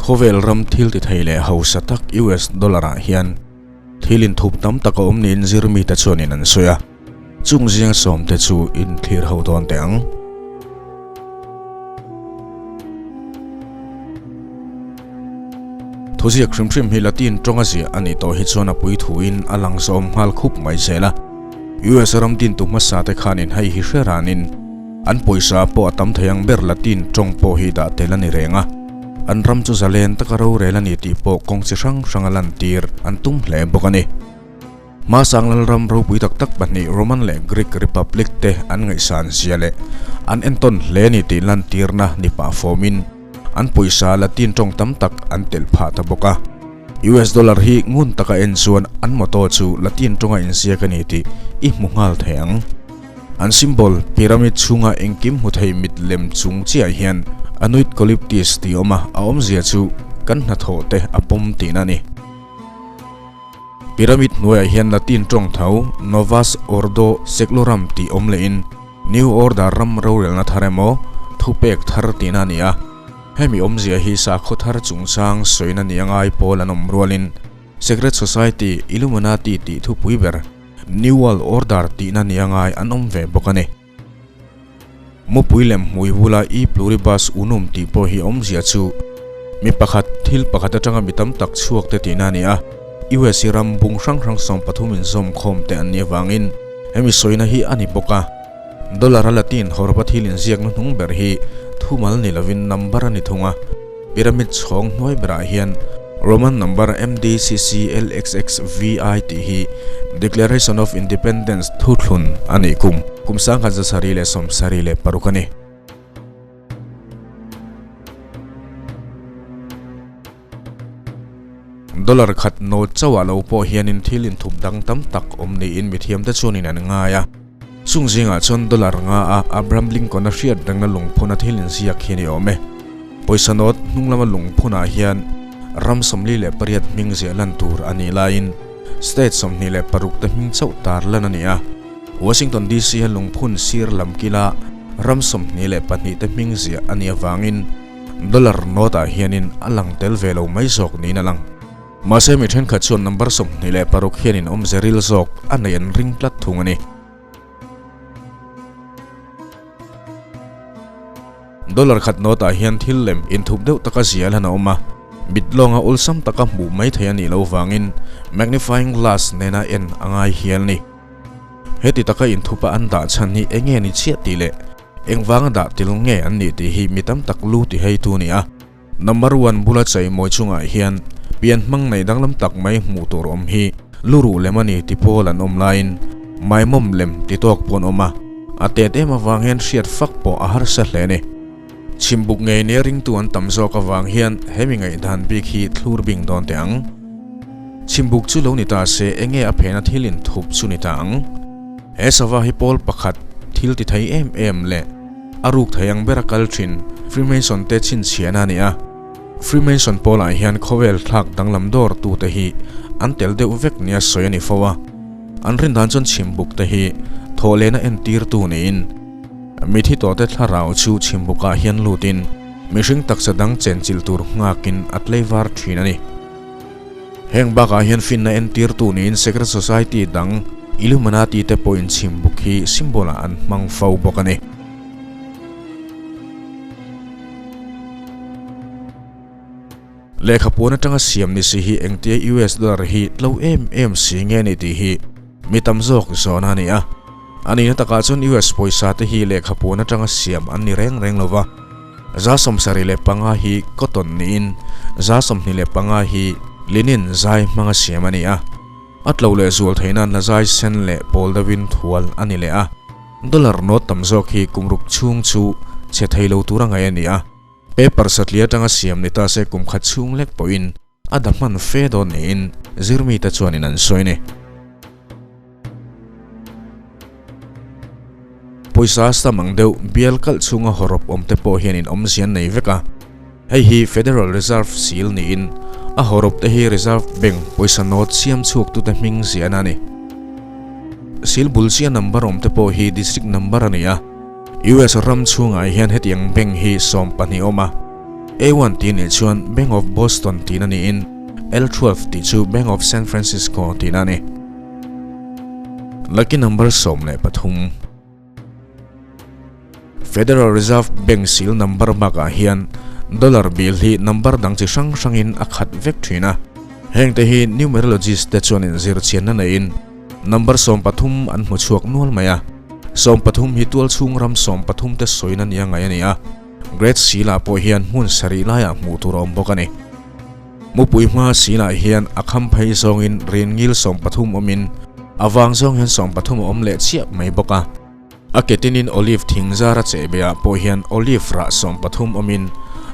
Khawvel ram thil ti thei leh hausa tak US dollar ah hian thil inthup tam tak a awm niin zirmite chuanin an sawi a, chung zinga sawmte chu inthlir ho dawn teh ang. Thuziak hrim hrim hi Latin tawnga ziah a nih tawh hi chuan a puithuin a lang zawm nghal khup mai zel a. US ram dintu hmasa te khanin hei hi hre ranin an pawisa pawh a tam thei ang ber Latin tawng pawh hi dah tel a ni reng a. An ram chu zalen taka rorel a ni tih pawh kawng chi hrang hranga lantir an tum hle bawk a ni. Hmasang lalram ropui tak tak pahnih Roman leh Greek Republic te an ngaihsan zia leh an entawn hle ni tih lantirna ni pah fawmin an pawisa Latin tawng tam tak an telh phah ta bawk a. US dollar hi ngun taka en chuan an motto chu Latin tawnga inziak a ni tih i hmu nghal thei ang. An symbol pyramid chhunga engkim hmu thei mit lem chung chiah hian Annuit Coeptis tih awm a, a awmzia chu kan hnathawh te a pawm tihna a ni. Pyramid hnuaiah hian Latin tawng tho Novus Ordo Seclorum tih awm lehin New Order ram rorelna thar emaw thupek thar tihna a ni a. Hemi awmzia hi sakhaw thar chungchang sawina ni a ngai pawl an awm rualin Secret Society Illuminati tih thupui ber New World Order tihna ni a ngai an awm ve bawk a ni. Mupui lem hmui bula E pluribus unum tih pawh hi awmzia chu mi pakhat, thil pakhat atanga mi tam tak chhuak te tihna a ni a. US hi ram bung hrang hrang 13 inzawm khawm te an nih avangin hemi sawina hi a ni bawk a. Dollar a Latin hawrawpa thil inziakna hnung ber hi thumal ni lovin number a ni thung a. Pyramid chhawng hnuai berah hian Roman number MDCCLXXVI tih hi Declaration of Independence thuthlun a nih kum kum 1776 a ni. Dollar khat note chauhah lo pawh hianin thil inthup dang tam tak awm niin mithiamte chuanin an ngai a. Chung zingah chuan dollar nga a Abraham Lincoln-a hriat rengna lungphuna thil inziak hi a ni awm e. Pawisa note hnung lama lungphunah hian ram 48 hming ziah lan tur a nih laiin state 26 te hming chauh tar lan a ni a. Washington DC a lungphun sir lam kila ram 22 te hming ziah a nih avangin dollar note ah hianin a lang tel ve lo mai zawk niin a lang. Mahse mi thenkhat chuan number 26 hianin awmze ril zawk a neih an ring tlat thung a ni. Dollar khat note ah hian thil lem inthup deuh taka zial han a awm a, mit lawnga awlsam taka hmuh mai thei a nih loh vangin magnifying glass nena en a ngai hial a ni. Heti taka inthupa an dah chhan hi enge ni chiah tih leh engvanga dah til nge an nih tih hi mi tam tak lu ti heitu a ni a. Number one bula cheimawi chungah hian pian hmang nei danglam tak mai hmuh tur awm hi luruh lem a ni ti pawl an awm laiin maimawm lem ti tawk pawh an awm a, a tet em avang hian hriat fak pawh a harsa hle a ni. Chhimbuk ngei nia ringtu an tam zawk avang hian hemi ngaihdan bik hi thlur bing dawn teh ang. Chhimbuk chu lo ni ta se enge a phena thil inthup chu ni ta ang. He sava hi pawl pakhat thil ti thei em em leh a ruk thei ang bera kal thin Freemason te chhinchhiahna a ni a. Freemason pawlah hian khawvel thlak danglam dawr tute hi an tel deuh vek nia sawi a ni fo a. An rin dan chuan chhimbuk te hi thawhlehna entirtu niin mithi tawhte thlarau chu chhimbukah hian lutin mihring taksa dang chenchilh tur nghakin a tlei var thin a ni. Heng bakah hian finna entirtu niin secret society dang Illuminati te pawhin chhimbuk hi symbol ah an hmang fo bawk a ni. Lehkhapuan atanga siam ni si hi engtia US dollar hi tlo em em si nge ni tih hi mi tam zawk zawhna a ni a. A nihna takah chuan US pawisa te hi lehkhapuan atanga siam an ni reng reng lova. 75 hi cotton niin 25 hi linen zai hmanga siam a ni a. A tlo leh zual theih nan la zai sen leh pawl deuhin thual a ni leh a. Dollar note tam zawk hi kum ruk chhung chu chhe thei lo tura ngaih a ni a. Paper satliah atanga siam ni ta se kum khat chhung lek pawhin a da hman fe dawn niin zirmite chuanin an sawi a ni. Pawisa stam ang deuh bial kalh chhunga hawrawp awm te pawh hianin awmzia an nei vek a. Hei hi Federal Reserve seal niin a hawrawp te hi Reserve Bank pawisa note siam chhuak tute hming ziahna a ni. Seal bul chiah number awm te pawh hi district number a ni a. US ram chhungah hian hetiang bank hi 12 awm a. A one tih nih chuan Bank of Boston tihna niin L 12 tih chu Bank of San Francisco tihna a ni. Lucky number 13. Federal Reserve Bank seal number bakah hian dollar bill hi number dang chi hrang hrangin a khat vek thin a. Hengte hi numerologist te chuan inzirchianna neiin number 13 an hmu chhuak nual mai a. 13 hi tualchhung ram 13 te sawina nia ngaih a ni a. Great Seal ah pawh hian hmun sarih laiah hmuh tur a awm bawk a ni. Mupui hma Seal ah hian a kham phei zawngin rin ngil 13 awmin a vang zawng hian 13 a awm leh chiah mai bawk a. A ke tinin olive thing zara chehbeh ah pawh hian olive rah 13 awmin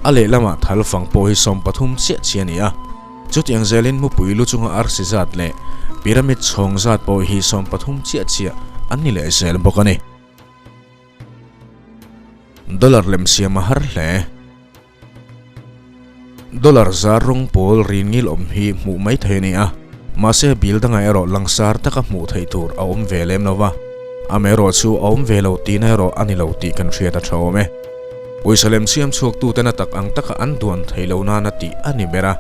a lehlamah thal fang pawh hi 13 chiah chi a ni a. Chutiang zelin mupui lu chunga arsi zat leh pyramid chhawng zat pawh hi 13 chiah chiah an ni leh zel bawk a ni. Dollar lem siam a har hle. Dollar zar rawng pawl rin ngil awm hi hmuh mai thei a ni a, mahse bill dangah erawh langsar taka hmuh theih tur a awm ve lem lo va, amaherawh chu a awm ve lo tihna erawh a ni lo tih kan hriat a tha awm e. Pawisa lem siam chhuaktuten a tak ang taka an duan thei lo nana tih a ni ber a,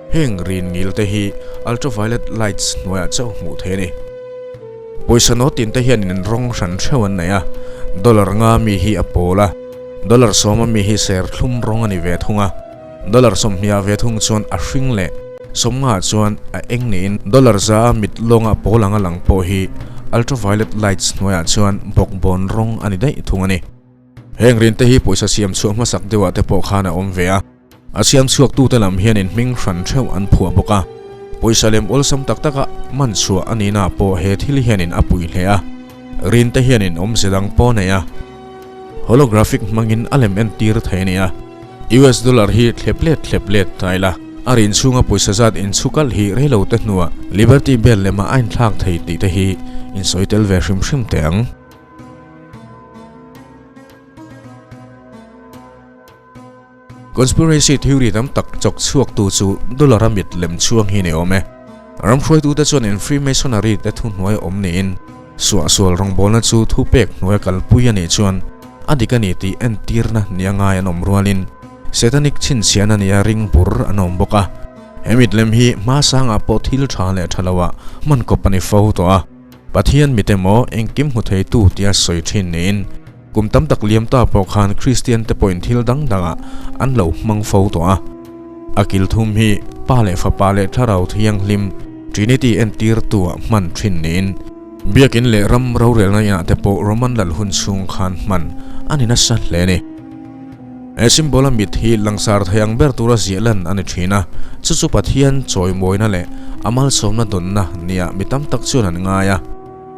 heng rin ngil te hi ultraviolet lights hnuaiah chauh hmuh theih a ni. Pawisa note tin te hianin rawng hran theuh an nei a, dollar nga mi hi a pawl a, Dollar 10 a mi hi serthlum rawng a ni ve thung a, dollar 20 ah ve thung chuan a hring leh 50 ah chuan a eng niin dollar 100 a mit lawnga pawl anga lang pawh hi ultraviolet lights hnuaiah chuan bawkbawn rawng a ni daih thung a ni. Heng rin te hi pawisa siam chhuah hmasak deuhah te pawh khan a awm ve a. A siam chhuaktute lam hianin hming hran theuh an phuah bawk a, pawisa lem awlsam tak taka man chhuah a nihna pawh he thil hianin a pui hle a, rinte hianin awmze dang pawh a nei a, holographic hmangin a lem entir thei a ni a. US dollar hi thlep let thlep let ta ila, a rin chhunga pawisa zat inchhukalh hi reilo te hnuah Liberty Bell lemah a inthlak thei tih te hi insawi tel ve hrim hrim teh ang. Conspiracy theory tam tak chawk chhuaktu chu dollar a mit lem chhuang hi ni awm e. Ram hruaitute chuan in Freemasonry te thuhnuai awm niin suahsual rawngbawlna chu thupek hnuaia kalpui a nih chuan a dik a ni tih entirna nia ngai an awm rualin Satanic chhinchhiahna nia ring bur an awm bawk a. He mit lem hi hma sangah pawh thil tha leh tha loah hman kawp a ni fo tawh a. Pathian mit emaw engkim hmu theitu tia sawi thin niin Kum tam tak liam ta pawh khan Kristian te pawhin thil dang dangah an lo hmang fo tawh a. A kil thum hi Pa leh Fapa leh Thlarau Thianghlim, Trinity, entirtu ah hman thin niin Biakin leh ram rorelna inah te pawh Roman lal hun chhung khan hman a ni nasa hle a ni. He symbol a mit hi langsar thei ang ber tura ziah lan a ni thin a, chu chu Pathian chawimawina leh a malsawmna dawnna nia mi tam tak chuan an ngai a.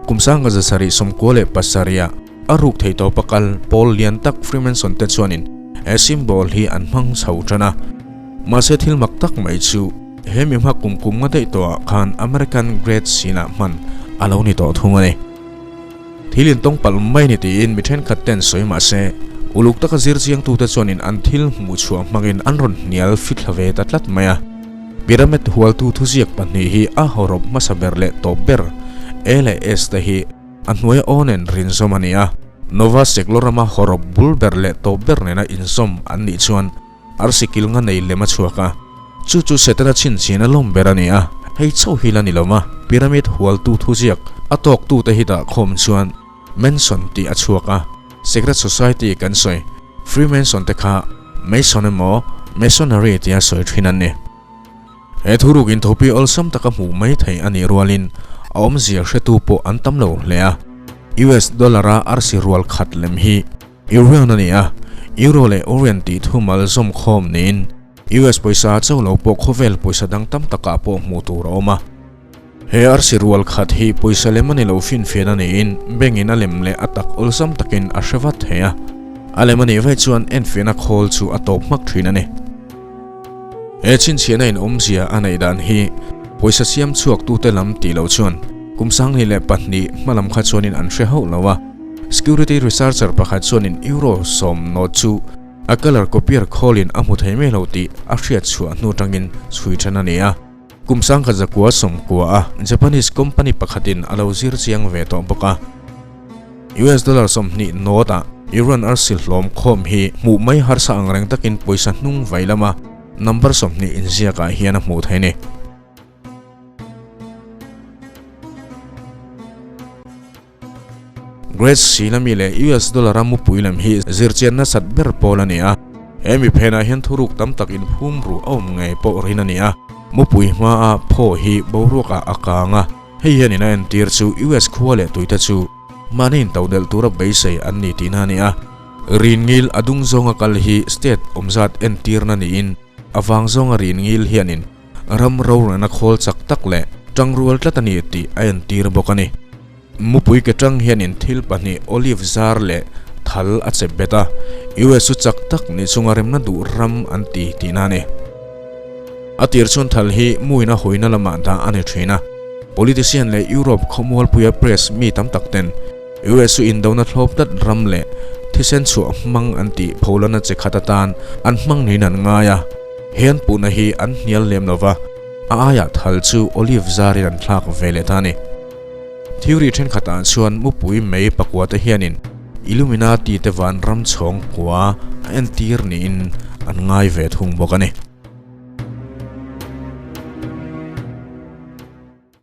Kum 1797 ah a ruk thei tawpa kal pawl lian tak Freemason te chuanin he symbol hi an hmang chho tan a. Mahse thil mak tak mai chu he mi hma kum kum nga daih tawhah khan American Great Seal-ah hman a lo ni tawh thung a ni. Thil intawng palh mai ni tiin mi thenkhat ten sawi mahse uluk taka zir chiangtute chuanin an thil hmuh chhuah hmangin an rawn hnial fithla ve ta tlat mai a. Pyramid hualtu thuziak pahnih hi a hawrawp hmasa ber leh tawp ber A leh S te hi a hnuaia aw nen rinzawm a ni a. Nova Secloram-a hawrawp bul ber leh tawp ber nena inzawm an nih chuan arsi kil nga nei lem a chhuak a. Chu chu Setana chhinchhian a lawm ber a ni a, hei chauh hi la ni lo ma. Pyramid hualtu thuziak a tawktute hi dah khawm chuan Manson tih a chhuak a, Secret Society kan sawi Freemason te kha Mason emaw Masonry tia sawi thin an ni. He thuruk inthopi awlsam taka hmuh mai theih a nih rualin a awmzia hretu pawh an tam lo hle a. US dollar-a arsi rual khat lem hi Eurion a ni a, Euro leh Orion tih thumal zawm khawm niin US pawisa chauh lo pawh khawvel pawisa dang tam takah pawh hmuh tur a awm a. He arsi rual khat hi pawisa lem a ni lo finfian a niin bank in a lem leh a tak awlsam takin a hre vat thei a. A lem a nih vaih chuan enfiahna khawl chu a tawp hmak thin a ni. He chhinchhiahna in awmzia a neih dan hi pawisa siam chhuak tute lam tih loh chuan kum 2002 hma lam kha chuanin an hre hauh lo a. Security researcher pakhat chuanin euro 10 note chu a colour copier khawlin a hmu thei mai lo tih a hriat chhuah hnu tangin chhui then a ni a. Kum 1990 a Japanese company pakhatin a lo zir chiang ve tawh bawk a. US dollar 20 note ah. Iran arsi hlawm khawm hi hmuh mai harsa ang reng takin pawisa hnung vai lama number 20 inziakah hian a hmuh theih a ni. Great Sina mi leh US dollar a mupui lem hi zirchian nasat ber pawl a ni a. He mi phenah hian thuruk tam tak inphum ruh a awm ngei pawh rin a ni a. Mupui hmaa phaw hi boruakah a kang a, hei hianin a entir chu US khua leh tuite chu mahni intodelh tura beisei an ni tihna a ni a. Rin ngil a dung zawnga kal hi state awmzat entirna niin a vang zawnga rin ngil hianin ram rorelna khawl chak tak leh tangrual tlat a ni tih a entir bawk a ni. Mupui ke tang hianin thil pahnih olive zar leh thal a chep bet a, US chu chak tak ni chunga remna duh ram an ti tihna a ni. A tir chuan thal hi muina hawina lamah dah a ni thin a, politician leh Europe khawmualpuia press mi tam tak ten US chu indona thlawp tlat ram leh thisen chhuah hmang an tih pholana che khat atan an hmang niin an ngai a, he an puhna hi an hnial lem lova, a aiah thal chu olive zarin an thlak ve leh ta a ni. Theory thenkhatah chuan mupui mei pakua te hianin Illuminati te vanram chhawng kua a entir niin an ngai ve thung bawk a ni.